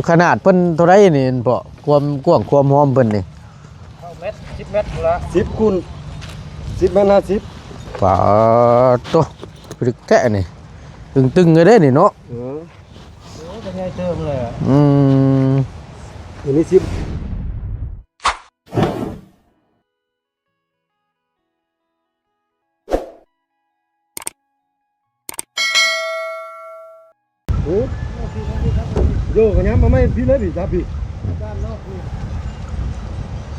ຂະໜາດເພິ່ນເທົ່າໃດນີ້ເພາະ ຄວາມກວ້າງຄວາມຮອມເພິ່ນນີ້? ເມັດ ສິບເມັດພຸ້ນລະ ສິບຄູນສິບແມ່ນຫ້າສິບ. ປາດໂທ້ ພິລຶກແທ້ນີ້ ຕຶງໆ ເລີຍເດ້ນີ້ເນາະ. ເອີ ໂອ້ ກໍໃຫຍ່ເຕີບເລີຍອະ. ອືມ ອັນນີ້ສິບ. ໂອ້ ໂຢ ກະຍາມມາໃໝ່ພີ້ເລີຍພີ້ ຈັບພີ້.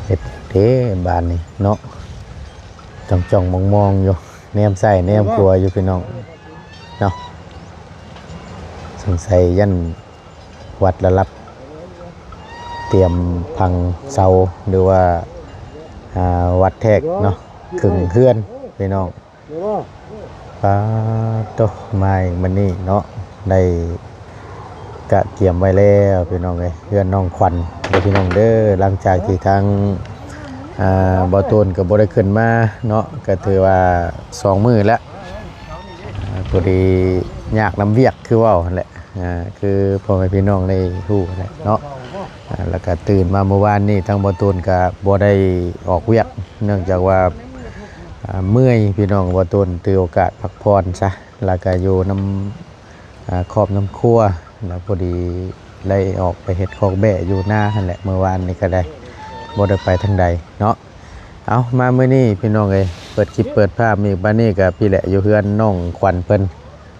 ເຮັດເດ້ບ້ານນີ້ເນາະ ຈ້ອງໆມອງໆຢູ່ ແນມຊ້າຍແນມຂວາຢູ່ພີ່ນ້ອງເນາະ. ສົງໄສຢ້ານວັດລະລັບ ຕຽມພັງເສົາ ຫຼືວ່າ ອ່າ ວັດແທກເນາະ ເຄິ່ງເຮືອນພີ່ນ້ອງ. ປາດໂທ້ ມາອີກມື້ນີ້ເນາະ ໄດ້ກະກຽມໄວ້ແລ້ວພີ່ນ້ອງເອີຍ ເຮືອນນ້ອງຂວັນເດີພີ່ນ້ອງເດີ. ຫຼັງຈາກທີ່ທາງ ອ່າ ບ່າວຕູນກໍບໍ່ໄດ້ຂຶ້ນມາເນາະ ກໍຖືວ່າສອງມື້ແລ້ວ ອ່າ ພໍດີຍາກນຳວຽກຄືເວົ້າຫັ້ນແຫຼະ ອ່າ ຄືພໍ່ແມ່ພີ່ນ້ອງໄດ້ຮູ້ແຫຼະເນາະ. ອ່າ ແລ້ວກໍຕື່ນມາມື້ວານນີ້ ທາງບ່າວຕູນກໍບໍ່ໄດ້ອອກວຽກ ເນື່ອງຈາກວ່າ ອ່າ ເມື່ອຍພີ່ນ້ອງ. ບ່າວຕູນຖືໂອກາດພັກຜ່ອນຊະ ແລ້ວກໍຢູ່ນຳ ອ່າ ຄອບນຳຄົວ ແລ້ວພໍດີໄດ້ອອກໄປເຮັດຄອກແບ້ຢູ່ນາຫັ້ນແຫຼະ ມື້ວານນີ້ກໍໄດ້ ບໍ່ໄດ້ໄປທາງໃດເນາະ. ເອົາ ມາມື້ນີ້ພີ່ນ້ອງເອີຍ ເປີດຄລິບເປີດພາບອີກ ບາດນີ້ກໍພີ້ແຫຼະ ຢູ່ເຮືອນນ້ອງຂວັນເພິ່ນ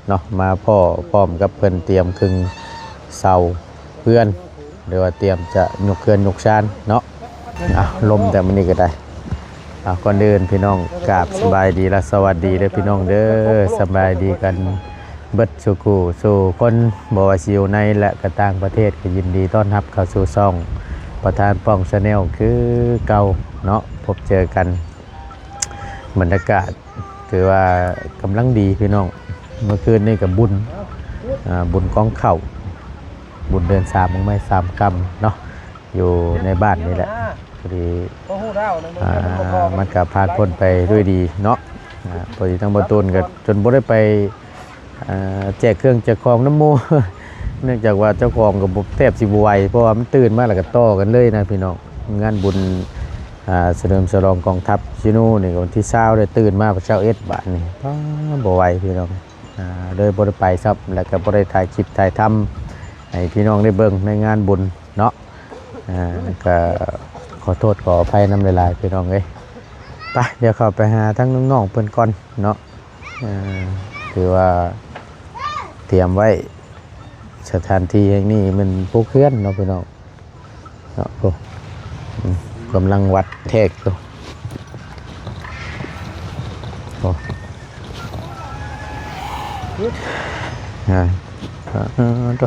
ເນາະ ມາພໍ້ພ້ອມກັບເພິ່ນຕຽມເຄິ່ງເສົາເຮືອນ ຫຼືວ່າຕຽມຈະຍົກເຮືອນຍົກຊານເນາະ. ອ່ະ ລົມແຕ່ມື້ນີ້ກໍໄດ້. ອ່ະ ກ່ອນອື່ນພີ່ນ້ອງ ກາບສະບາຍດີ ແລະ ສະຫວັດດີເດີພີ່ນ້ອງເດີ. ສະບາຍດີກັນເບິດສູ່ຄູ່ສູ່ຄົນ ບໍ່ວ່າຊິຢູ່ໃນ ແລະ ກໍຕ່າງປະເທດ ກໍຍິນດີຕ້ອນຮັບເຂົ້າສູ່ຊ່ອງປະທານປ່ອງ Channel ຄືເກົ່າເນາະ. ພົບເຈີກັນ ບັນຍາກາດຖືວ່າກຳລັງດີພີ່ນ້ອງ. ເມື່ອຄືນນີ້ກໍບຸນ ອ່າ ບຸນກອງເຂົ້າ ບຸນເດືອນສາມ ຂອງໄມ້ສາມຄຳເນາະ ຢູ່ໃນບ້ານນີ້ແຫຼະ. ພໍດີ ອ່າ ມັນກໍຜ່ານພົ້ນໄປດ້ວຍດີເນາະ. ອ່າ ພໍດີທາງບ່າວຕູນກໍຈົນບໍ່ໄດ້ໄປ ອ່າ ແຈກເຄື່ອງແຈກຂອງນຳໝູ່ ເນື່ອງຈາກວ່າເຈົ້າຂອງກໍບໍ່ ແທບຊິບໍ່ໄຫວ ເພາະວ່າມັນຕື່ນມາແລ້ວກໍຕໍ່ກັນເລີຍນະພີ່ນ້ອງ. ງານບຸນ ອ່າ ສະເຫຼີມສະຫຼອງກອງທັບຊີນູນີ້ກໍວັນທີຊາວ ໄດ້ຕື່ນມາວັນທີຊາວເອັດ ບາດນີ້ ປ້າ ບໍ່ໄຫວພີ່ນ້ອງ. ອ່າ ເລີຍບໍ່ໄດ້ໄປຊ້ຳ ແລ້ວກໍບໍ່ໄດ້ຖ່າຍຄລິບຖ່າຍທຳໃຫ້ພີ່ນ້ອງໄດ້ເບິ່ງໃນງານບຸນເນາະ. ອ່າ ກໍຂໍໂທດຂໍອະໄພນຳຫຼາຍໆ ພີ່ນ້ອງເອີຍ. ໄປ ດຽວເຂົ້າໄປຫາທາງນ້ອງໆເພິ່ນກ່ອນເນາະ. ອ່າ ຖືວ່າຕຽມໄວ້ ສະຖານທີ່ແຫ່ງນີ້ແມ່ນພູເຂື່ອນເນາະພີ່ນ້ອງເນາະ. ໂອ້ ອືມ ກຳລັງວັດແທກຢູ່. ໂອ້ ອ່າ ເອີ ໂຕ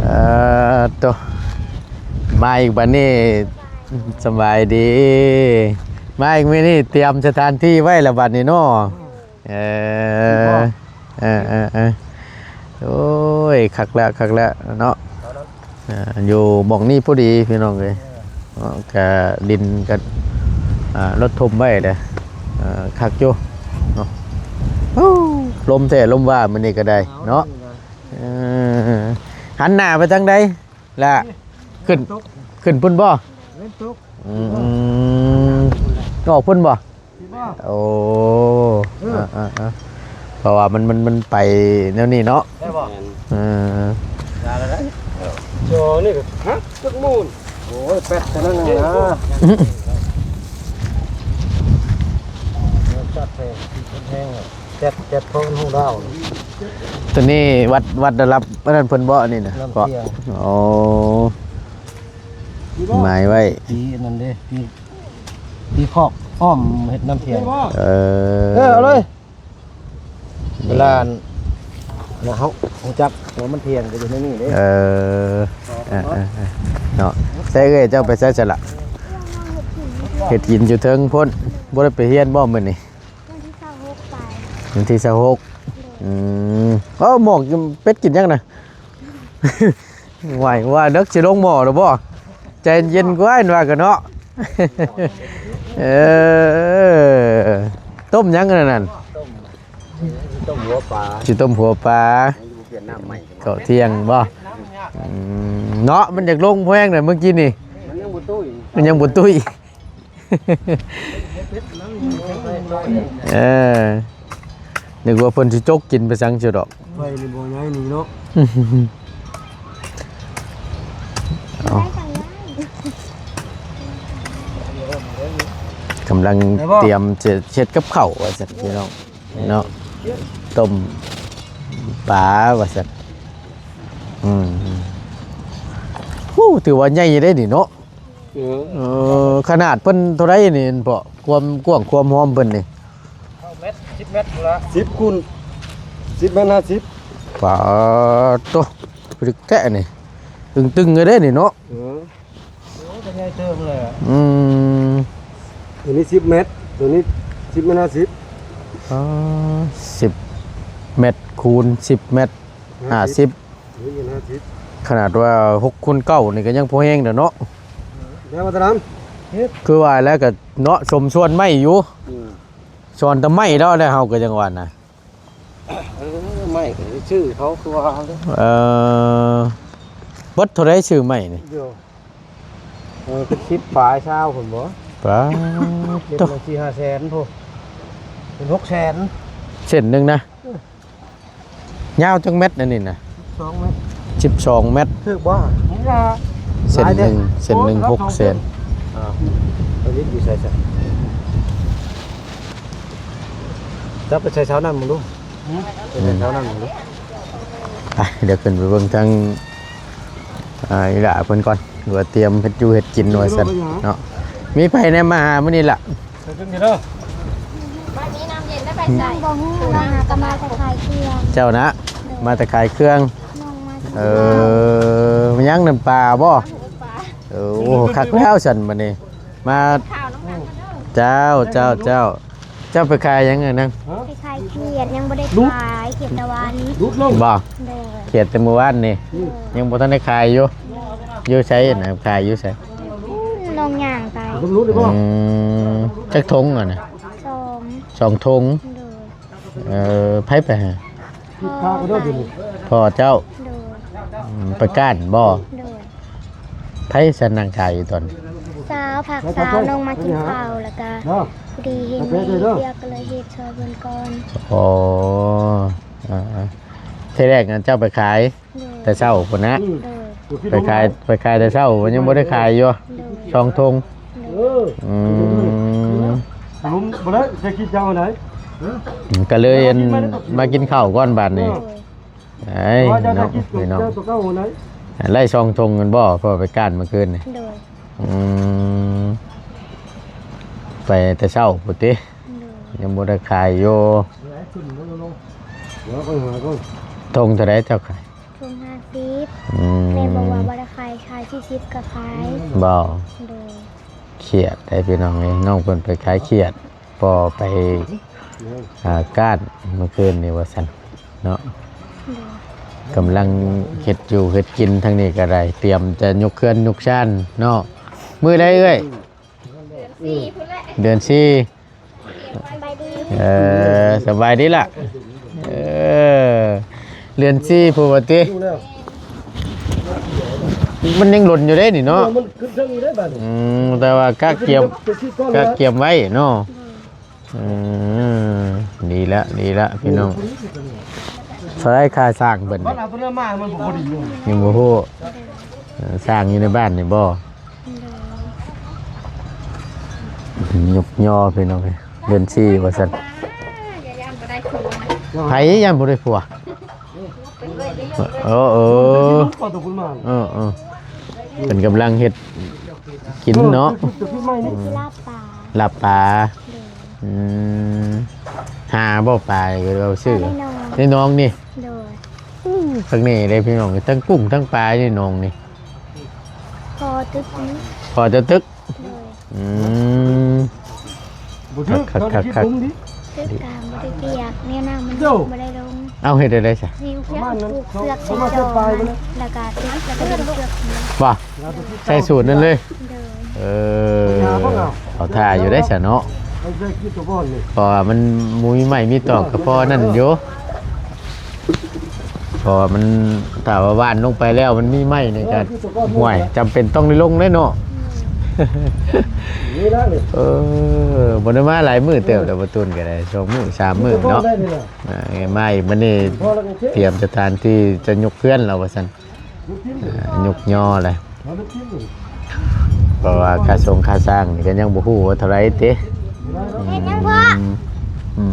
ເອີ ໂຕ ມາອີກບາດນີ້. ສະບາຍດີ ມາອີກມື້ນີ້ ຕຽມສະຖານທີ່ໄວ້ລະບາດນີ້ເນາະ. ເອີ ເອີ ເອີ ເອີ ໂອ້ຍ ຄັກແລ້ວ ຄັກແລ້ວເນາະ. ອ່າ ຢູ່ໝ່ອງນີ້ພໍດີພີ່ນ້ອງເອີຍເນາະ. ກະດິນກະ ອ່າ ລົດຖົມໄວ້ເດ້. ເອີ ຄັກຢູ່ເນາະ. ໂອ້ ລົມແທ້ລົມວ່າມື້ນີ້ກໍໄດ້ເນາະ. ເອີ ຫັນໜ້າໄປທາງໃດລະ? ຂຶ້ນ ຂຶ້ນພຸ້ນບໍ່? ອືມ ອອກພຸ້ນບໍ່? ໂອ້ ເອີ ເອີ ເອີ ເພາະວ່າມັນ ມັນ ມັນໄປແນວນີ້ເນາະ. ໄດ້ບໍ່? ເອີ ຢ່າລະໄດ໋ ໂຈນີ້ກໍຮັກຈັກໝູນ. ໂອ້ຍ ແປັດເທົ່ານັ້ນນະ ຈັດແທ້ ແຮງ ແຈັດ ແຈັດ ເພາະມັນຮູ້ດາວ. ຕົວນີ້ວັດ ວັດລະລັບອັນນັ້ນເພິ່ນບໍ່? ອັນນີ້ນະ ນ້ຳທ່ຽງ. ໂອ້ ໝາຍໄວ້ ປີອັນນັ້ນເດ້ ປີ ປີຄອກອ້ອມເຮັດນ້ຳທ່ຽງ. ເອີ ເອີ ເອົາເລີຍ ເວລານະ ເຮົາຮູ້ຈັກວ່າມັນທ່ຽງກໍຢູ່ໃນນີ້ເດ້. ເອີ ເອີ ເອີ ເນາະ. ໃສເອື້ອຍເຈົ້າໄປໃສຊັ້ນລະ? ເຮັດກິນຢູ່ເທິງພຸ້ນ. ບໍ່ໄດ້ໄປຮຽນບໍ່ມື້ນີ້? ວັນທີຊາວຫົກໄປ. ວັນທີຊາວຫົກ. ອືມ ເອົາໝໍ້ເປັດກິນຫຍັງນະ? ຫວາຍ ວ່າເດິກຊິລົງໝໍ້ແລ້ວບໍ່? ເ ຈເຢັນກວ່າ ວ່າກັນເນາະ. ເອີ ຕົ້ມຫຍັງອັນນັ້ນ? ຕົ້ມຫົວປາ ຊິຕົ້ມຫົວປາ ເຂົ້າທ່ຽງບໍ່? ອືມ ເນາະ ມັນຢາກລົງແພງເດ້ມື້ກີ້ນີ້ ມັນຍັງບໍ່ຕຸ້ຍ ມັນຍັງບໍ່ຕຸ້ຍ. ເອີ ນຶກວ່າເພິ່ນຊິຈົກກິນໄປສັງຊິດອກ ໄຟນີ້ບໍ່ໃຫຍ່ນີ້ເນາະ. ເອົາ ກຳລັງຕຽມຈະເຮັດກັບເຂົ້າວ່າຊັ້ນພີ່ນ້ອງເນາະ ຕົ້ມປາວ່າຊັ້ນ. ອືມ ໂອ້ ຖືວ່າໃຫຍ່ເດ້ນີ້ເນາະ. ເອີ ເອີ ຂະໜາດເພິ່ນເທົ່າໃດນີ້ເພາະ ຄວາມກວ້າງຄວາມຮອມເພິ່ນນີ້? ເມັດ ສິບເມັດພຸ້ນລະ ສິບຄູນສິບແມ່ນຫ້າສິບ. ປາດໂທ້ ລຶກແທ້ນີ້ ຕຶງໆ ເລີຍເດ້ນີ້ເນາະ. ເອີ ໂອ້ ກໍໃຫຍ່ເຕີບເລີຍ. ອືມ ຕົວນີ້ສິບແມັດ ຕົວນີ້ສິບແມັດຫ້າສິບ. ອໍ ສິບແມັດຄູນສິບແມັດ ຫ້າສິບ ຫ້າສິບ. ຂະໜາດວ່າຫົກຄູນເກົ້ານີ້ກໍຍັງພໍແຮງແລ້ວເນາະ. ແລ້ວວ່າຕາດຳ ຄືວ່າແລ້ວກໍເນາະ ສົມສ່ວນໄມ້ຢູ່. ອືມ ສ່ວນແຕ່ໄມ້ແລ້ວ ແລ້ວເຮົາກໍຍັງວ່ານະ. ເອີ ໄມ້ກໍຊື້ເຂົາຄືວ່າ. ເອີ ເບິດເທົ່າໃດຊື້ໄມ້ນີ້? ດຽວ ເອີ ເປັນສິບປາຍຊາວພຸ້ນບໍ່? ປາດ ເປັນ ໂທ້ ສີ່ຫ້າແສນພຸ້ນ ເປັນຫົກແສນ ເສັ້ນໜຶ່ງນະ. ເອີ ຍາວຈັກແມັດອັນນີ້ນະ? ສິບສອງແມັດ. ສິບສອງແມັດ ຖືກບໍ່? ເສັ້ນໜຶ່ງ ເສັ້ນໜຶ່ງຫົກແສນ. ອ່າ ເອົາຢູ່ໃສຊະ? ຈັບໄປໃສ່ເສົານັ້ນເບິ່ງດູ. ຫືມ? ໄປໃສ່ເສົານັ້ນເບິ່ງດູ. ໄປ ດຽວຂຶ້ນໄປເບິ່ງທາງ ອ່າ ອີ່ຫຼ້າເພິ່ນກ່ອນ ວ່າຕຽມເຮັດຢູ່ເຮັດກິນວ່າຊັ້ນເນາະ. ມີໃຜແດ່ມາຫາມື້ນີ້ລະ? ບໍ່ຮູ້ ວ່າຫາກໍມາແຕ່ຂາຍເຄື່ອງ. ເຈົ້ານະ ໂດຍ ມາແຕ່ຂາຍເຄື່ອງ. ນ້ອງມາ ເອີ ແມ່ນຫຍັງນັ້ນ ປາບໍ່? ເອີ ໂອ້ ຄັກແລ້ວຊັ້ນບັດນີ້ ມາ. ເຈົ້າ ເຈົ້າ ເຈົ້າ ເຈົ້າໄປຂາຍຫຍັງອັນນັ້ນ? ໄປຂາຍຂຽດ ຍັງບໍ່ໄດ້ຂາຍ ຂຽດຕາວັນ. ບໍ່? ໂດຍ ຂຽດແຕ່ມື້ວານນີ້ ຍັງບໍ່ທັນໄດ້ຂາຍຢູ່. ໂດຍ ຢູ່ໃສນະ? ຂາຍຢູ່ໃສ? ນ້ອງຍ່າງໄປ. ອືມ ຈັກຖົງຫັ້ນນະ? ສອງ ສອງຖົງ. ໂດຍ ເອີ ໃຜໄປຫາ? ພໍ່ໄປ. ພໍ່ເຈົ້າ? ໂດຍ ອືມ ໄປກ້ານບໍ່? ໂດຍ ໃຜຊັ້ນນັ່ງຂາຍຢູ່ຕອນ? ສາວ ພັກສາວ ນ້ອງມາກິນເຂົ້າ ແລ້ວກະພໍດີເຫັນມີວຽກກໍເລີຍເຮັດຊ່ອຍເພິ່ນກ່ອນ. ອໍ ເອີ ເອີ ທີແລກນັ້ນເຈົ້າໄປຂາຍ ໂດຍ ແຕ່ເຊົ້າພຸ້ນນະ? ໂດຍ ໄປຂາຍ ໄປຂາຍແຕ່ເຊົ້າ ຍັງບໍ່ໄດ້ຂາຍຢູ່. ໂດຍ ສອງຖົງ. ໂດຍ ອືມ ລົມບໍ່ໄດ້ ຈະຄິດເຈົ້າອັນໃດ? ກໍເລີຍອັນ ມາກິນເຂົ້າກ່ອນບາດນີ້. ໂດຍ ໄອ້ເນາະ ພີ່ນ້ອງ ໄດ້ສອງຖົງແມ່ນບໍ່? ເພາະວ່າໄປກ້ານມື້ຄືນນີ້. ໂດຍ ອືມ ໄປແຕ່ເຊົ້າພຸ້ນຕິ? ໂດຍ ຍັງບໍ່ໄດ້ຂາຍຢູ່. ຖົງເທົ່າໃດເຈົ້າຂາຍ? ຖົງຫ້າສິບ. ອືມ ແມ່ບອກວ່າບໍ່ໄດ້ຂາຍ ຂາຍສີ່ສິບກໍຂາຍ. ບໍ່? ໂດຍ ຄຽດໄດ໋ພີ່ນ້ອງເອີຍ ນ້ອງເພິ່ນໄປຂາຍຂຽດ ພໍໄປ ອ່າ ກ້ານມື້ຄືນນີ້ວ່າຊັ້ນເນາະ. ກຳລັງເຮັດຢູ່ເຮັດກິນ ທາງນີ້ກໍໄດ້ຕຽມຈະຍົກເຮືອນຍົກຊານເນາະ. ມື້ໃດເອື້ອຍ? ເດືອນສີ່. ເອີ ສະບາຍດີລະ. ເອີ ເດືອນສີ່ພຸ້ນວ່າຕິ ມັນຍັງດົນຢູ່ເດ້ນີ້ເນາະ. ອືມ ແຕ່ວ່າກະກຽມ ກະກຽມໄວ້ເນາະ. ອືມ ດີລະ ດີລະ ພີ່ນ້ອງ. ເທົ່າໃດຄ່າສ້າງເພິ່ນ? ຍັງບໍ່ຮູ້. ເອີ ສ້າງຢູ່ໃນບ້ານນີ້ບໍ່? ໂດຍ ຍົກຍໍພີ່ນ້ອງເອີຍ ເດືອນສີ່ວ່າຊັ້ນ. ໃຜຢ້ານບໍ່ໄດ້ຜົວ? ເອີ ເອີ ເອີ ເອີ ເພິ່ນກຳລັງເຮັດກິນເນາະ. ລາບປາ ລາບປາ. ໂດຍ ອືມ ຫາບໍ່ປາ ເອົາຊື້ ໃນໜອງ ໃນໜອງນີ້. ໂດຍ ຄັກແນ່ເດ້ພີ່ນ້ອງ ທັງກຸ້ງທັງປາຢູ່ໃນໜອງນີ້. ພໍຕຶກນີ້ ພໍຈະຕຶກ. ໂດຍ ອືມ ຄັກໆໆໆ ບໍ່ຖືກ ຕຶກກະບໍ່ໄດ້ປຽກ ແນວນ້ຳມັນບໍ່ໄດ້ລົງ. ເອົາເຮັດໄດ້ໃດຊະ? ຊິເອົາເຊືອກ ປະມານສອງປາຍພຸ້ນແຫຼະ ແລ້ວກະຕິດ ແລ້ວກະດຶງເຊືອກຂຶ້ນ ບໍ່ ໃສ່ສູດນັ້ນເລີຍ. ໂດຍ ເອີ ເອົາທ່າຢູ່ໄດ໋ຊະເນາະ ເພາະວ່າມັນບໍ່ມີໄມ້ມີຕອກ ກະພໍນັ້ນຢູ່ ເພາະວ່າມັນ ຖ້າວ່າຫວ່ານລົງໄປແລ້ວມັນມີໄມ້ນີ້ກະ ໂອ້ຍ ຈຳເປັນຕ້ອງໄດ້ລົງເດ້ເນາະ. ເອີ ບໍ່ໄດ້ມາຫຼາຍມື້ເຕີບແລ້ວ ບໍ່ຕູນກະໄດ້ ສອງມື້ສາມມື້ເນາະ. ອ່າ ມາອີກມື້ນີ້ ຕຽມສະຖານທີ່ຈະຍົກເຮືອນແລ້ວວ່າຊັ້ນ ອ່າ ຍົກຍໍແຫຼະ ເພາະວ່າຄ່າຊົງຄ່າສ້າງນີ້ກະຍັງບໍ່ຮູ້ວ່າເທົ່າໃດຕິ. ອືມ ອືມ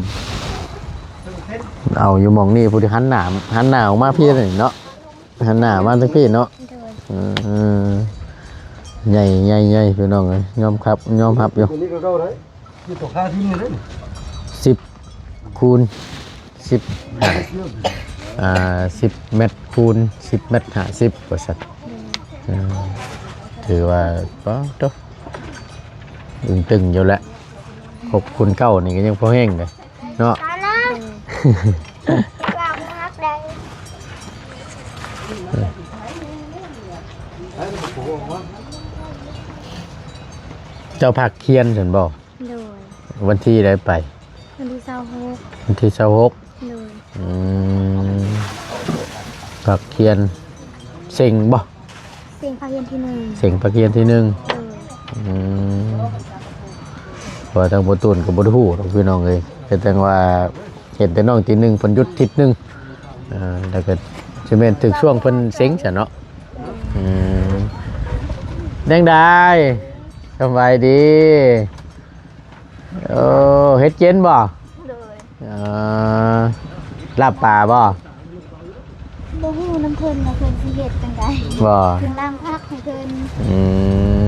ເອົາຢູ່ໝ່ອງນີ້ພຸ້ນ ຫັນໜ້າ ຫັນໜ້າອອກມາພີ້ເນາະ ຫັນໜ້າມາທາງພີ້ເນາະ. ໂດຍ ອືມ ໃຫຍ່ ໃຫຍ່ ໃຫຍ່ ພີ່ນ້ອງເອີຍ ຍອມຮັບ ຍອມຮັບຢູ່. ຕົວນີ້ກະເກົ່າໄດ໋ ຢູ່ຕົວຂ້າງທີ່ນີ້ເດ້ ສິບ ຄູນ ສິບ ຫ້າ ອ່າ ສິບແມັດ ຄູນ ສິບແມັດຫ້າສິບ ວ່າຊັ້ນ. ເອີ ຖືວ່າ ປາດໂທ້ ຕຶງໆຢູ່ແຫຼະ ຫົກຄູນເກົ້ານີ້ກະຍັງພໍແຮງເດ້ເນາະ. ເຈົ້າພາກຄຽນຊັ້ນບໍ່? ໂດຍ ວັນທີໃດໄປ? ວັນທີຊາວຫົກ ວັນທີຊາວຫົກ. ໂດຍ ອືມ ພາກຄຽນເສັງບໍ່? ເສັງພາກຄຽນທີໜຶ່ງ ເສັງພາກຄຽນທີໜຶ່ງ. ໂດຍ ອືມ ເພາະວ່າທາງພໍ່ຕູນກະບໍ່ໄດ້ຮູ້ດອກ ພີ່ນ້ອງເອີຍ ກະຈັ່ງວ່າເຫັນແຕ່ນ້ອງທີໜຶ່ງ ເພິ່ນຢຸດທິດໜຶ່ງ ເອີ ແລ້ວກະຊິແມ່ນຖືກຊ່ວງເພິ່ນເສັງຊັ້ນເນາະ. ອືມ ແນວໃດ ສະບາຍດີ? ໂອ້ ເຮັດກິນບໍ່? ໂດຍ ເອີ ລາບປາບໍ່? ບໍ່ຮູ້ນຳເພິ່ນວ່າເພິ່ນຊິເຮັດຈັ່ງໃດ ບໍ່ ເພິ່ນລ້າງຜັກໃຫ້ເພິ່ນ. ອື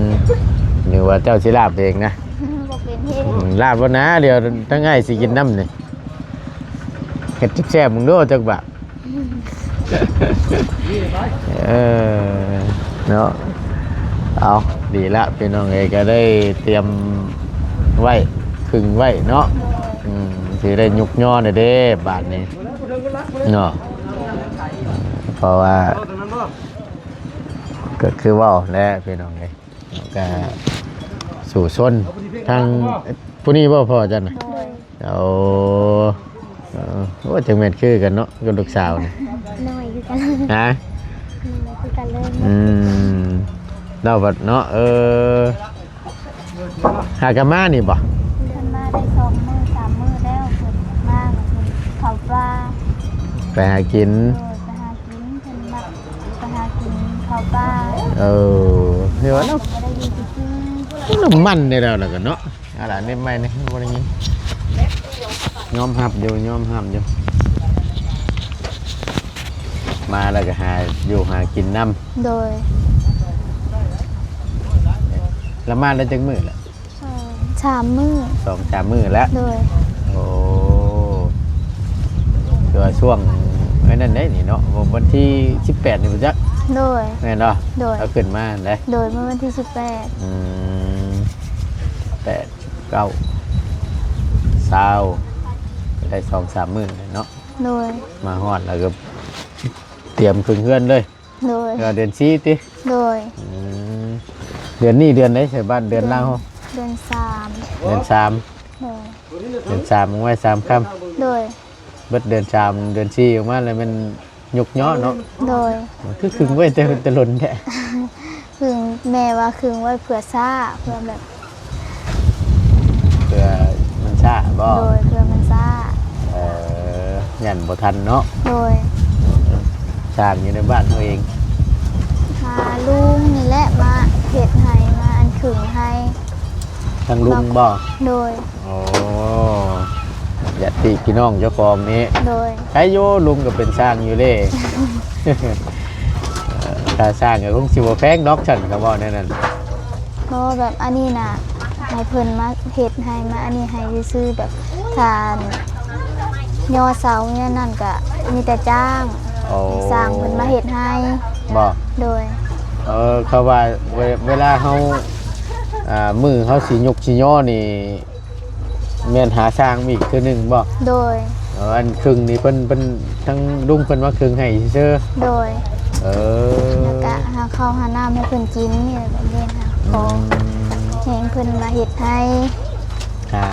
ມ ນຶກວ່າເຈົ້າຊິລາບເອງນະ ບໍ່ເປັນເຮັດ. ອືມ ລາບບໍ່ນາ ດຽວທັງອ້າຍຊິກິນນຳນີ້ ເຮັດແຊບໆເບິ່ງດູ ຈັກບາດ. ເອີ ເນາະ ເອົາ ດີລະ ພີ່ນ້ອງເອີຍ ກະໄດ້ຕຽມໄວ້ ຄຶງໄວ້ເນາະ. ອືມ ຊິໄດ້ຍຸກຍໍແດ່ເດ້ບາດນີ້ເນາະ ເພາະວ່າ ກະຄືເວົ້າແຫຼະ ພີ່ນ້ອງເອີຍ ກະສູ້ຊົນ ທາງຜູ້ນີ້ບໍ່ ພໍ່ເຈົ້ານະ? ໂດຍ ໂອ້ ເອີ ໂອ້ ຈັ່ງແມ່ນຄືກັນເນາະ ກັບລູກສາວນີ້ ນ້ອຍຄືກັນ ຮະ ນ້ອຍຄືກັນເລີຍ. ອືມ ລາວບັດເນາະ ເອີ ຫາກະມານີ້ບໍ່? ເພິ່ນມາໄດ້ສອງມື້ສາມມື້ແລ້ວ ເພິ່ນມາ ເພິ່ນເຂົ້າປ່າ ໄປຫາກິນ ໂດຍ ໄປຫາກິນ ເພິ່ນມັກໄປຫາກິນເຂົ້າປ່າ. ເອີ ເຫັນວ່າເນາະ ບໍ່ໄດ້ຢູ່ຊື່ໆ ນ້ຳມັນໄດ້ແລ້ວລະກະເນາະ. ເອົາລະ ເນັບໃໝ່ນີ້ ບໍ່ໄດ້ຍິນ. ຍອມຮັບຢູ່ ຍອມຮັບຢູ່ ມາແລ້ວກະຫາຢູ່ຫາກິນນຳ. ໂດຍ ລະມາໄດ້ຈັກມື້ລະ? ສອງສາມມື້ ສອງສາມມື້ແລ້ວ. ໂດຍ ໂອ້ ຄືວ່າຊ່ວງ ອັນນັ້ນເດ້ນີ້ເນາະ ວັນທີສິບແປດນີ້ບໍ່ຈັກ. ໂດຍ ແມ່ນບໍ່? ໂດຍ ລາວຂຶ້ນມາຫັ້ນເດ້. ໂດຍ ເມື່ອວັນທີສິບແປດ. ອືມ ແປດ ສິບເກົ້າ ຊາວ ໄດ້ສອງສາມມື້ເນາະ. ໂດຍ ມາຮອດແລ້ວກະຕຽມຂຶ້ນເຮືອນເລີຍ. ໂດຍ ເດືອນສີ່ຕິ? ໂດຍ ອືມ ເດືອນນີ້ເດືອນໃດ ໃສ່ບາດເດືອນລາວ? ເດືອນສາມ ເດືອນສາມ. ໂດຍ ເດືອນສາມ ວັນໄວ້ສາມຄ່ຳ. ໂດຍ ເບິດເດືອນສາມ ເດືອນສີ່ອອກມາແລ້ວແມ່ນ ຍຸກຍໍ້ເນາະ. ໂດຍ ຄືຄຶງໄວ້ແຕ່ ແຕ່ດົນແທ້. ຄຶງ ແມ່ວ່າຄຶງໄວ້ເພື່ອຊ້າ ເພື່ອແບບ ເພື່ອມັນຊ້າບໍ່? ໂດຍ ເພື່ອມັນຊ້າ. ເອີ ຢ້ານບໍ່ທັນເນາະ. ໂດຍ ຊ່າງຢູ່ໃນບ້ານເຮົາເອງ ຫາລຸງນີ້ແຫຼະມາເຮັດໃຫ້ ມາອັນຄຶງໃຫ້. ທາງລຸງບໍ່? ໂດຍ ໂອ້ ຍາດຕິພີ່ນ້ອງເຈົ້າຂອງນີ້. ໂດຍ ໃຜຢູ່ ລຸງກະເປັນຊ່າງຢູ່ເດ້. ຄ່າຊ່າງກະຄົງຊິບໍ່ແພງດອກ ຊັ້ນກະເວົ້າແນວນັ້ນ. ບໍ່ ແບບອັນນີ້ນະ ໃຫ້ເພິ່ນມາເຮັດໃຫ້ ມາອັນນີ້ໃຫ້ຊື່ໆ ແບບຖ້າຍໍ້ເສົາແນວນັ້ນກະມີແຕ່ຈ້າງ. ໂອ້ ໃຫ້ຊ່າງເພິ່ນມາເຮັດໃຫ້. ບໍ່? ໂດຍ ເອີ ເຂົາວ່າ ເວ ເວລາເຮົາ ອ່າ ມື້ເຮົາຊິຍົກຊິຍໍ້ນີ້ ແມ່ນຫາຊ່າງອີກເທື່ອໜຶ່ງບໍ່? ໂດຍ ເອີ ອັນເຄິ່ງນີ້ເພິ່ນ ເພິ່ນ ທາງລຸງເພິ່ນວ່າເຄິ່ງໃຫ້ຊື່ໆ. ໂດຍ. ເອີ ແລ້ວກະຫາເຂົ້າຫານ້ຳໃຫ້ເພິ່ນກິນນີ້ແຫຼະ ແບບນີ້ນະ. ອືມ ຂໍແຮງເພິ່ນມາເຮັດໃຫ້ ຫາ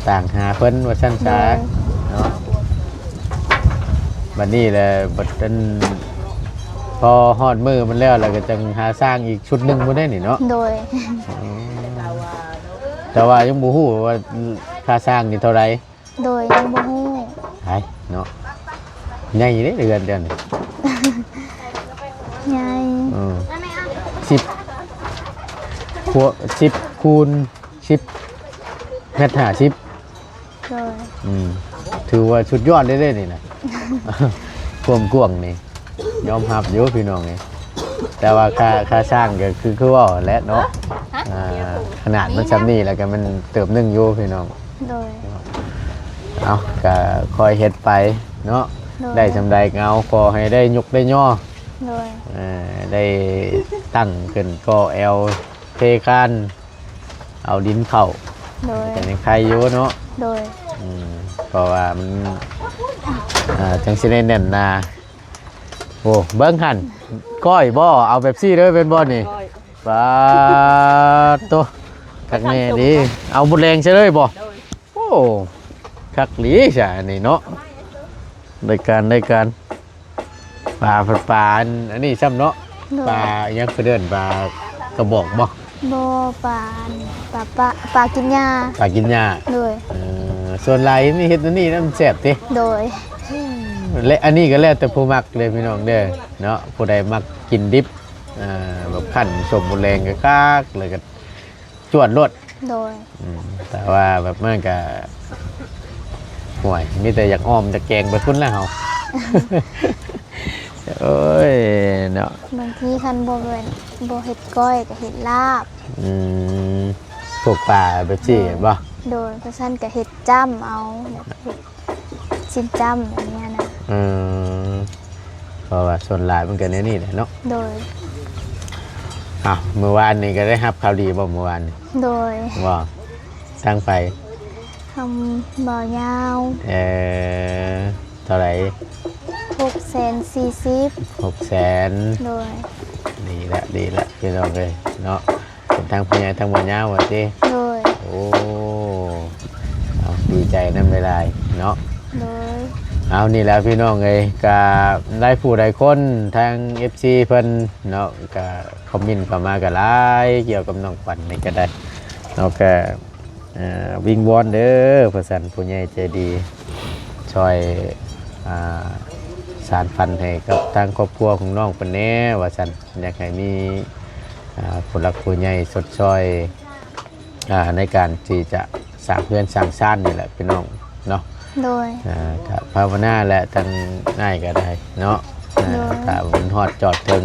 ຕາງຫາເພິ່ນວ່າຊັ້ນຊະ. ໂດຍ. ເນາະ ບັດນີ້ແຫຼະ ບັດນັ້ນ ພໍຮອດມື້ມັນແລ້ວ ແລ້ວກໍຈັ່ງຫາຊ່າງອີກຊຸດໜຶ່ງພຸ້ນເດ້ນີ້ເນາະ. ໂດຍ. ອືມ ແຕ່ວ່າຍັງບໍ່ຮູ້ວ່າຄ່າຊ່າງນີ້ເທົ່າໃດ. ໂດຍ ຍັງບໍ່ຮູ້. ໄປເນາະ ໃຫຍ່ເດ້ເຮືອນເຈົ້ານີ້. ໃຫຍ່. ເອີ ສິບ ຄວບ ສິບຄູນສິບ ແມັດຫ້າສິບ. ໂດຍ. ອືມ ຖືວ່າສຸດຍອດເດ້ນີ້ນະ ຄວາມກວ້າງນີ້ ຍອມຮັບຢູ່ພີ່ນ້ອງເອີຍ. ແຕ່ວ່າຄ່າ ຄ່າສ້າງກໍຄື ຄືເວົ້າແຫຼະເນາະ. ອ່າ ຂະໜາດມັນສ່ຳນີ້ແລ້ວກໍມັນເຕີບໜຶ່ງຢູ່ພີ່ນ້ອງ. ໂດຍ. ເອົາ ກໍຄ່ອຍເຮັດໄປເນາະ. ໂດຍ. ໄດ້ສ່ຳໃດກໍເອົາ ຂໍໃຫ້ໄດ້ຍົກໄດ້ຍໍ. ໂດຍ. ເອີ ໄດ້ຕັ້ງຂຶ້ນກໍແອວເທຄານ ເອົາດິນເຂົ້າ. ໂດຍ. ກໍຍັງໄຄຢູ່ເນາະ. ໂດຍ. ອືມ ເພາະວ່າມັນ ອ່າ ຈັ່ງຊິໄດ້ແໜ້ນໜາ. ໂອ້ ເບິ່ງຫັ້ນ ກ້ອຍບໍ່? ເອົາເປັບຊີເລີຍແມ່ນບໍ່ນີ້? ກ້ອຍ. ປາດໂຕ ຄັກແນ່ດີ. ເອົາໝົດແລງໃສ່ເລີຍບໍ່? ໂດຍ. ໂອ້ ຄັກຫຼີຊະອັນນີ້ເນາະ. ໄດ້ການ ໄດ້ການ. ປາ ປາອັນ ອັນນີ້ຊ້ຳເນາະ. ໂດຍ. ປາຫຍັງເພິ່ນເອີ້ນ ປາກະບອກບໍ່? ບໍ່ ປາອັນ ປາ ປາ ປາກິນຫຍ້າ. ປາກິນຫຍ້າ. ໂດຍ. ເອີ ສ່ວນຫຼາຍມີເຮັດອັນນີ້ນຳແຊບຕິ? ໂດຍ. ແລະ ອັນນີ້ກໍແລ້ວແຕ່ຜູ້ມັກເດີພີ່ນ້ອງເດີເນາະ. ຜູ້ໃດມັກກິນດິບ ອ່າ ແບບຂັ້ນສົ້ມໝົດແລງກໍຄັກ ແລ້ວກໍ ຈວດໂລດ. ໂດຍ. ອືມ ແຕ່ວ່າແບບມັນກະ ໂອ້ຍ ມີແຕ່ຢາກອ້ອມຢາກແກງໄປພຸ້ນແຫຼະເຮົາ. ໂອ້ຍເນາະ ບາງທີຄັນບໍ່ແມ່ນ ບໍ່ເຮັດກ້ອຍກໍເຮັດລາບ. ອືມ ພວກປາແບບຊີ້ແມ່ນບໍ່? ໂດຍ. ບໍ່ຊັ້ນກໍເຮັດຈ້ຳເອົາ ແບບເຮັດ ຊີ້ນຈ້ຳແບບນີ້ນະ. ເອີ ເພາະວ່າສ່ວນຫຼາຍມັນກໍແນວນີ້ແຫຼະເນາະ. ໂດຍ. ອ້າວ ມື້ວານນີ້ກໍໄດ້ຮັບຂ່າວດີບໍ່ມື້ວານນີ້? ໂດຍ. ບໍ່ ທາງໃຜ? ທາງບ່າວຍາວ. ເອີ ເທົ່າໃດ? ຫົກແສນສີ່ສິບ. ຫົກແສນ. ໂດຍ. ດີລະ ດີລະ ພີ່ນ້ອງເອີຍເນາະ. ເປັນທາງຜູ້ໃຫຍ່ທາງບ່າວຍາວວ່າຕິ? ໂດຍ. ໂອ້ ເອົາ ດີໃຈນຳຫຼາຍໆເນາະ. ໂດຍ. ເອົາ ນີ້ແຫຼະພີ່ນ້ອງເອີຍ ກະຫຼາຍຜູ້ຫຼາຍຄົນ ທາງເອັຟຊີເພິ່ນເນາະ ກະຄອມເມັນເຂົ້າມາກະຫຼາຍ ກ່ຽວກັບນ້ອງຂວັນນີ້ກະໄດ້ເນາະ. ກະ ເອີ ວິງວອນເດີ ວ່າຊັ້ນ ຜູ້ໃຫຍ່ໃຈດີ ຊ່ອຍ ອ່າ ສານຝັນໃຫ້ກັບທາງຄອບຄົວຂອງນ້ອງເພິ່ນແດ່ ວ່າຊັ້ນ. ຢາກໃຫ້ມີ ອ່າ ຜູ້ຫຼັກຜູ້ໃຫຍ່ຊົດຊ່ອຍ ອ່າ ໃນການທີ່ຈະສ້າງເຮືອນສ້າງຊານນີ້ແຫຼະພີ່ນ້ອງເນາະ. ໂດຍ. ອ່າ ກະພາວະນາແຫຼະ ທາງອ້າຍກໍໄດ້ເນາະ. ໂດຍ. ຖ້າມັນຮອດຈອດເຖິງ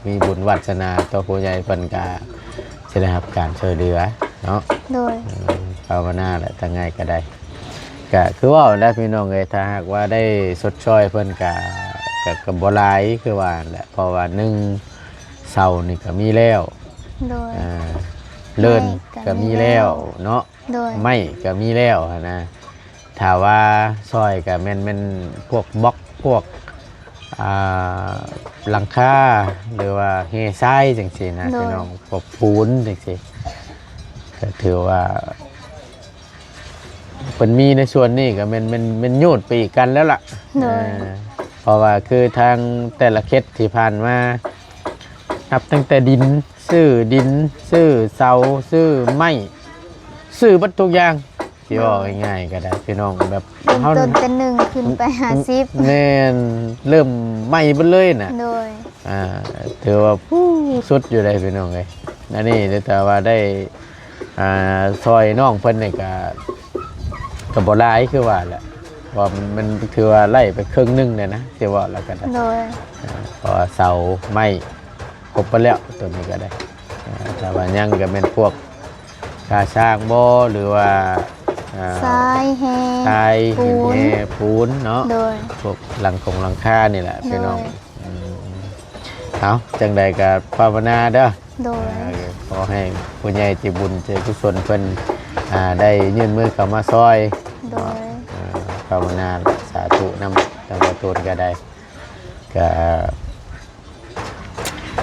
ມີບຸນວາດສະໜາຕໍ່ຜູ້ໃຫຍ່ ເພິ່ນກະຊິໄດ້ຮັບການຊ່ວຍເຫຼືອເນາະ. ໂດຍ. ເອີ ພາວະນາແຫຼະ ທາງອ້າຍກໍໄດ້. ກະຄືເວົ້າແຫຼະພີ່ນ້ອງເອີຍ ຖ້າຫາກວ່າໄດ້ຊົດຊ່ອຍເພິ່ນກະ ກະ ກະບໍ່ຫຼາຍຄືວ່າແຫຼະ ເພາະວ່າໜຶ່ງ ເສົານີ້ກໍມີແລ້ວ. ໂດຍ. ອ່າ ເລີນກໍມີແລ້ວເນາະ. ໂດຍ. ໄມ້ກໍມີແລ້ວຫັ້ນນະ. ຖ້າວ່າຊ່ອຍກໍແມ່ນ ແມ່ນພວກບລັອກ ພວກ ອ່າ ຫຼັງຄາ ຫຼືວ່າແຮ່ຊາຍຈັ່ງຊີ້ນະ. ໂດຍ. ພີ່ນ້ອງ ພວກປູນຈັ່ງຊີ້ ກໍຖືວ່າ ເພິ່ນມີໃນສ່ວນນີ້ກໍແມ່ນ ແມ່ນ ແມ່ນຍູດໄປອີກຂັ້ນແລ້ວລະ. ໂດຍ. ເອີ ເພາະວ່າຄືທາງແຕ່ລະເຂດທີ່ຜ່ານມາ ນັບຕັ້ງແຕ່ດິນ ຊື້ດິນ ຊື້ເສົາ ຊື້ໄມ້ ຊື້ເບິດທຸກຢ່າງ ຊິເວົ້າ ໂດຍ ງ່າຍໆກໍໄດ້ພີ່ນ້ອງ ແບບເລີ່ມຕົ້ນແຕ່ໜຶ່ງຂຶ້ນໄປຫາສິບ. ແມ່ນ ເລີ່ມໃໝ່ເບິດເລີຍນະ. ໂດຍ. ອ່າ ຖືວ່າ ພູ້ ສຸດຢູ່ເດ້ພີ່ນ້ອງເອີຍ. ອັນນີ້ແຕ່ວ່າໄດ້ ອ່າ ຊ່ອຍນ້ອງເພິ່ນນີ້ກະ ກະບໍ່ຫຼາຍຄືວ່າແຫຼະ ເພາະວ່າມັນ ມັນຖືວ່າໄລ່ໄປເຄິ່ງໜຶ່ງແລ້ວນະ ຊິເວົ້າແລ້ວກະໄດ້. ໂດຍ. ອ່າ ເພາະວ່າເສົາໄມ້ຄົບໄປແລ້ວ ຕົວນີ້ກະໄດ້. ອ່າ ຖ້າວ່າຍັງກະແມ່ນພວກກາສ້າງບໍ່ ຫຼືວ່າ ອ່າ ຊາຍ ແຮ່ ຊາຍ ປູນ ຫີນແຮ່ ປູນເນາະ. ໂດຍ. ພວກຫຼັງຄົງຫຼັງຄານີ້ແຫຼະ ໂດຍ ພີ່ນ້ອງ. ອືມ ເອົາ ຈັ່ງໃດກໍພາວະນາເດີ. ໂດຍ. ເອີ ຂໍໃຫ້ຜູ້ໃຫຍ່ໃຈບຸນໃຈກຸສົນເພິ່ນ ອ່າ ໄດ້ຍື່ນມືເຂົ້າມາຊ່ອຍ. ໂດຍ. ເນາະ ເອີ ພາວະນາສາທຸນຳ ທາງບ່າວຕູນກໍໄດ້ ກໍ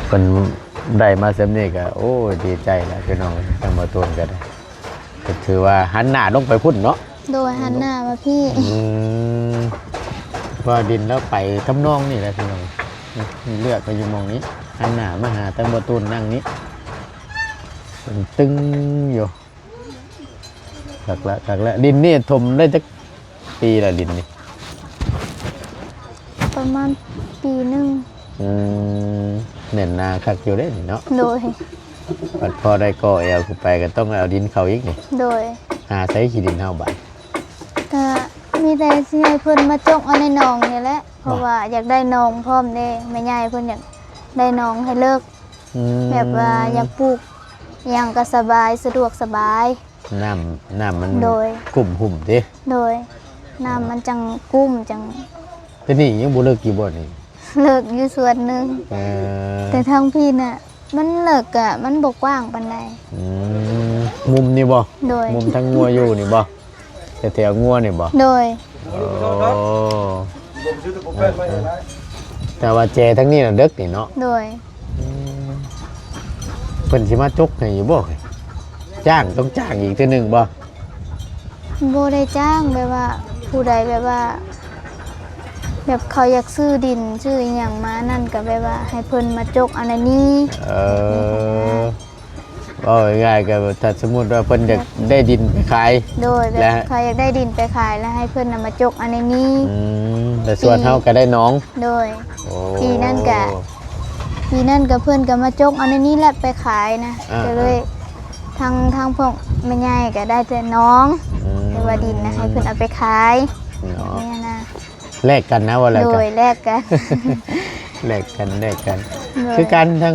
ເພິ່ນໄດ້ມາສ່ຳນີ້ກໍ ໂອ້ຍ ດີໃຈແລ້ວພີ່ນ້ອງ. ທາງບ່າວຕູນກໍໄດ້ ກໍຖືວ່າຫັນໜ້າລົງໄປພຸ້ນເນາະ. ໂດຍ ຫັນໜ້າມາພີ້. ອືມ ວ່າດິນລາວໄປທຳນອງນີ້ແຫຼະພີ່ນ້ອງ, ເລືອກໄປຢູ່ໝ່ອງນີ້ ຫັນໜ້າມາຫາທາງບ່າວຕູນ ນັ່ງນີ້ ເປັນຕຶງຢູ່. ຄັກລະ ຄັກລະ. ດິນນີ້ຖົມໄດ້ຈັກປີລະ ດິນນີ້? ປະມານປີໜຶ່ງ. ອືມ ແໜ້ນໜາຄັກຢູ່ເດ້ນີ້ເນາະ. ໂດຍ. ບັດພໍໄດ້ກໍ່ແອວຂຶ້ນໄປ ກໍຕ້ອງໄດ້ເອົາດິນເຂົ້າອີກນີ້. ໂດຍ. ຫາໃສຂີ້ດິນເຮົາບາດ? ກະມີແຕ່ຊິໃຫ້ເພິ່ນມາຈົກເອົາໃນໜອງນີ້ແຫຼະ ເພາະວ່າຢາກໄດ້ໜອງພ້ອມເດ້. ແມ່ໃຫຍ່ເພິ່ນຢາກໄດ້ໜອງໃຫ້ເລິກ. ອືມ ແບບວ່າຢາກປູກຫຍັງກໍສະບາຍ ສະດວກສະບາຍ. ນ້ຳ ນ້ຳມັນ ໂດຍ ກຸ້ມຫຸ້ມຕິ? ໂດຍ. ນ້ຳມັນຈັ່ງກຸ້ມຈັ່ງ. ແຕ່ນີ້ຍັງບໍ່ເລິກຢູ່ບໍ່ນີ້? ເລິກຢູ່ສ່ວນໜຶ່ງ. ເອີ ແຕ່ທາງພີ້ນະ ມັນເລິກກະ ມັນບໍ່ກວ້າງປານໃດ. ອືມ ມຸມນີ້ບໍ່? ໂດຍ. ມຸມທາງງົວຢູ່ນີ້ບໍ່? ແຖວໆງົວນີ້ບໍ່? ໂດຍ. ໂອ້ ແຕ່ວ່າແຈທາງນີ້ນະເດິກນີ້ເນາະ. ໂດຍ. ອືມ ເພິ່ນຊິມາຈົກໃຫ້ຢູ່ບໍ່? ຈ້າງ ຕ້ອງຈ້າງອີກເທື່ອໜຶ່ງບໍ່? ບໍ່ໄດ້ຈ້າງ ແບບວ່າຜູ້ໃດແບບວ່າ ແບບເຂົາຢາກຊື້ດິນຊື້ອີ່ຫຍັງມານັ້ນ ກໍແບບວ່າໃຫ້ເພິ່ນມາຈົກເອົາໃນນີ້. ເອີ ເວົ້າງ່າຍໆ ກໍແບບ ຖ້າສົມມຸດວ່າເພິ່ນຢາກໄດ້ດິນໄປຂາຍ. ໂດຍ. ແບບເຂົາຢາກໄດ້ດິນໄປຂາຍ ແລ້ວໃຫ້ເພິ່ນນຳມາຈົກເອົາໃນນີ້. ອືມ ແລ້ວສ່ວນເຮົາກໍໄດ້ໜອງ. ໂດຍ. ໂອ້ ປີນັ້ນກະ ປີນັ້ນກະເພິ່ນກະມາຈົກເອົາໃນນີ້ແຫຼະໄປຂາຍນະ. ອ່າ ກໍເລີຍ ອ່າ ທາງ ທາງພວກແມ່ໃຫຍ່ກໍໄດ້ແຕ່ໜອງ. ອືມ ແຕ່ວ່າດິນນະໃຫ້ເພິ່ນເອົາໄປຂາຍເນາະ. ແມ່ນນະ ແລກກັນນະ ວ່າແລ້ວ. ໂດຍ. ແລກກັນ ແລກກັນ ແລກກັນ. ໂດຍ. ຄືກັນ ທາງ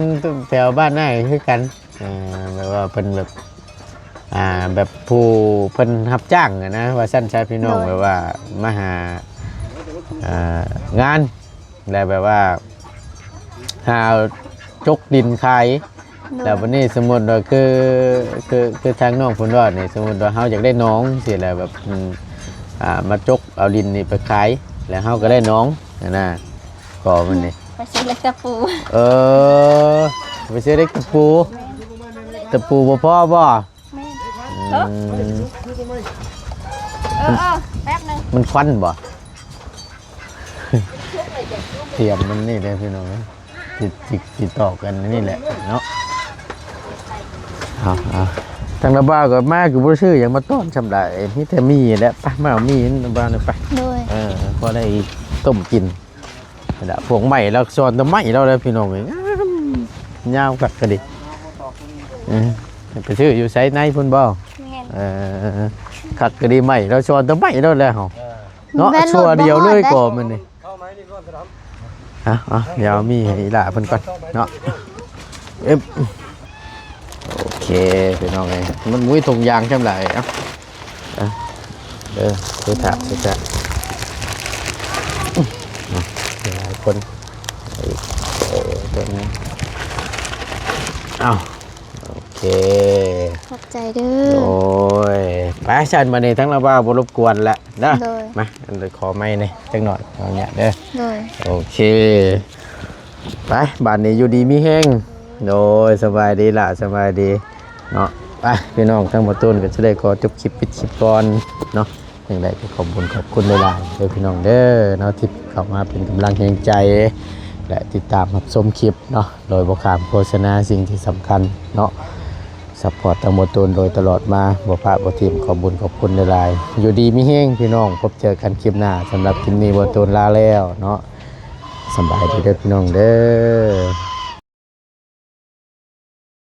ແຖວບ້ານອ້າຍຄືກັນ. ເອີ ແບບວ່າເພິ່ນແບບ ອ່າ ແບບຜູ້ເພິ່ນຮັບຈ້າງຫັ້ນນະ ວ່າຊັ້ນຊະພີ່ນ້ອງ. ໂດຍ. ແບບວ່າມາຫາ ອ່າ ງານ ແລ້ວແບບວ່າຫາຈົກດິນຂາຍ. ໂດຍ. ແລ້ວບັດນີ້ສົມມຸດວ່າ ຄື ຄື ຄືທາງນ້ອງເພິ່ນເວົ້ານີ້ ສົມມຸດວ່າເຮົາຢາກໄດ້ໜອງຊີ້ແຫຼະ ແບບ ອືມ ອ່າ ມາຈົກເອົາດິນນີ້ໄປຂາຍ ແລ້ວເຮົາກໍໄດ້ໜອງຫັ້ນນະ. ກໍມັນນີ້ ໄປຊື້ເຫຼັກຕະປູ. ເອີ ໄປຊື້ເຫຼັກຕະປູ. ຕະປູບໍ່ພໍບໍ່? ແມ່ນ. ອືມ ເອີ ເອີ ເອີ ແປັບໜຶ່ງ. ມັນຄວັນບໍ່? ຕຽມມັນນີ້ເດ້ພີ່ນ້ອງເອີຍ ຕິດ ຕິດ ຕິດຕໍ່ກັນນີ້ແຫຼະເນາະ. ເອົາ ເອົາ ທາງລາວບ່າວກໍມາ ກໍບໍ່ໄດ້ຊື້ຫຍັງມາຕ້ອນຊ່ຳໃດ ມີແຕ່ໝີ່ແຫຼະ. ໄປ ມາເອົາໝີ່ນຳບ່າວນີ້ໄປ. ໂດຍ. ເອີ ພໍໄດ້ຕົ້ມກິນ. ລະພວກໄມ້ລາວ ຊອນແຕ່ໄມ້ລາວແຫຼະພີ່ນ້ອງເອີຍ ງາມ ຍາວຄັກກະດີ. ເອີ ໄປຊື້ຢູ່ໃສ ໃນພຸ້ນບໍ່? ແມ່ນ. ເອີ ຄັກກະດີ ໄມ້ລາວ ຊອນແຕ່ໄມ້ລາວແຫຼະເຮົາເນາະ. ຊົ່ວດຽວເລີຍກໍມັນນີ້. ເອົາ ເອົາ ດຽວມີໃຫ້ອີ່ຫຼ້າເພິ່ນກ່ອນເນາະ. ເອີບ ໂອເຄພີ່ນ້ອງເອີຍ ມັນມີຖົງຢາງຈຳຫຼາຍ. ເອົາ ເອີ ເອີ ຖືຖາດ ຖືຖາດ ຫຼາຍຄົນ. ເອີ ເອີ ເອົາ ໂອເຄ ຂອບໃຈເດີ. ໂອ້ຍ ໄປຊັ້ນ ບັດນີ້ທາງລາວບ່າວບໍ່ລົບກວນລະເນາະ. ໂດຍ. ມາ ອັນ ຂໍໄມ້ແດ່ຈັກໜ້ອຍ ຂໍອະນຸຍາດເດີ. ໂດຍ. ໂອເຄ ໄປ ບາດນີ້ຢູ່ດີມີແຮງ. ໂດຍ ສະບາຍດີຫຼ້າ ສະບາຍດີເນາະ. ໄປ ພີ່ນ້ອງ ທາງບ່າວຕູນກໍຈະໄດ້ຂໍຈົບຄລິບ ປິດຄລິບກ່ອນເນາະ. ຈັ່ງໃດກໍຂອບບຸນຂອບຄຸນຫຼາຍໆເດີພີ່ນ້ອງເດີເນາະ ທີ່ເຂົ້າມາເປັນກຳລັງແຮງໃຈ ແລະ ຕິດຕາມຮັບຊົມຄລິບເນາະ ໂດຍບໍ່ຂ້າມໂຄສະນາ. ສິ່ງທີ່ສຳຄັນເນາະ ຊັບພອດທາງບ່າວຕູນໂດຍຕະຫຼອດມາ ບໍ່ພະບໍ່ຖິ້ມ. ຂອບບຸນຂອບຄຸນຫຼາຍໆ ຢູ່ດີມີແຮງພີ່ນ້ອງ ພົບເຈີກັນຄລິບໜ້າ. ສຳລັບຄລິບນີ້ບ່າວຕູນລາແລ້ວເນາະ. ສະບາຍດີເດີພີ່ນ້ອງເດີ.